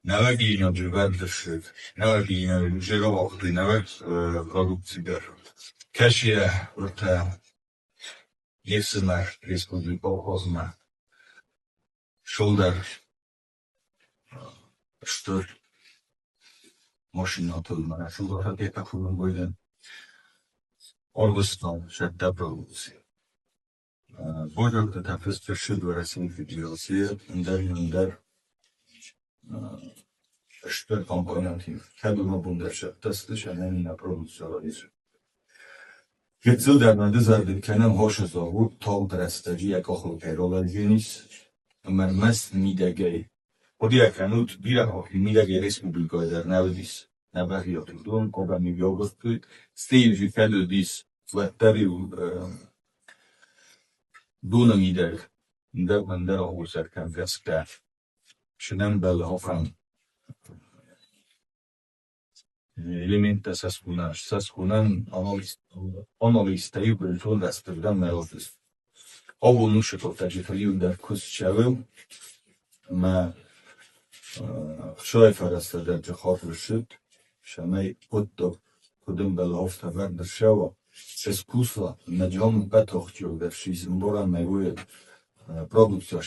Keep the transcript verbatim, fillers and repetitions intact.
Навагиня џьыбар дышит. Навагиня џьыра уахту инаваг продукцида. Кашия урта Евсына республика колхозна. Шулдар. Штыр. Машина тулмана. Шулдар хатека фулун бойдан. Оргустон шатта продукция. Божок да тапыс тыршыд Россия Федерация. Ндар ндар. Штыр компонент. Кадума бундар шатта стыш анамина продукция ларизу. Гыццылдар надызар дыкканам ҳошазо, урҭ ҭоуп дара ацҭаџьы иакохлоит аиролар џьынис, мырмаст мидагеи. Хәыдиа канут бира ҳәа мидагеи республикои дарналдис. Набари отудун, обами йогуртуит, стеил жикадудис, флаттари дуна мидаг. Ндар мандара ҳусар кан гаска. Шинан бала ҳофан. Элементта саскуна, саскунан анализ, анализ тайу бельтон дастырдан народис. Ову нуша кот таджи фалиу дар кус чавел, ма шоай фараса дар джахор рушит, шамай утто кудым бала ҳофта вар дыршава, сес кусла, на джом батох чур дар шизм бора май ует продукция.